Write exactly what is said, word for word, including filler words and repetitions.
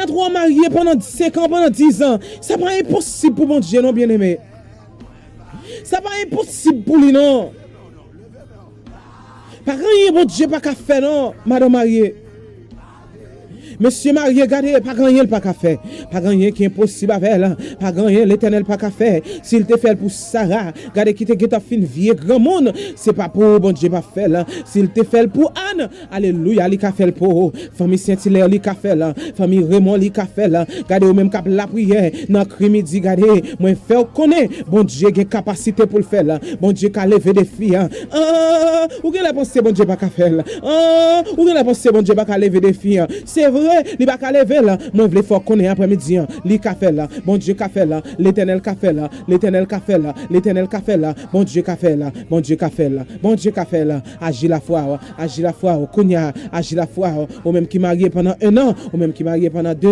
Deja twa w marye pandan senk an, pandan diz an. Sa pa enposib pou Bondye, non, byeneme. Sa pa enposib pou li, non. Pa gen anyen Bondye pa ka fè, non, madanm marye. Mesye marye, gade, pa gen anyen l pa ka fè. Pa gen anyen ki enposib avè l. Pa gen anyen Letènèl pa ka fè. Si l te fè l pou Sara, gade ki te gentan fin vye granmoun, se pa pou ou Bondye pa fè l. Si l te fè l pou Ann, alelouya, li ka fè l pou ou. Fanmi Sentilè, li ka fè l. Fanmi Remon, li ka fè l. Gade, ou menm k ap lapriyè nan kri midi, gade, mwen fè w konnen Bondye gen kapasite pou l fè l. Bondye ka leve defi an. Ah, ou gen lè panse Bondye pa ka fè l. Ah, ou gen lè panse Bondye pa ka leve defi an. Se vre, li pa ka leve l. Mwen vle fè w konnen aprèmidi an, li ka fè l. Bondye ka fè l. Letènèl ka fè l. Letènèl ka fè l. Letènèl ka fè l. Bondye ka fè l. Bondye ka fè l. Bondye ka fè l. Aji lafwa w. Aji lafwa w. Kounye a, aji lafwa w. Ou menm ki marye pandan en an, ou menm ki marye pandan de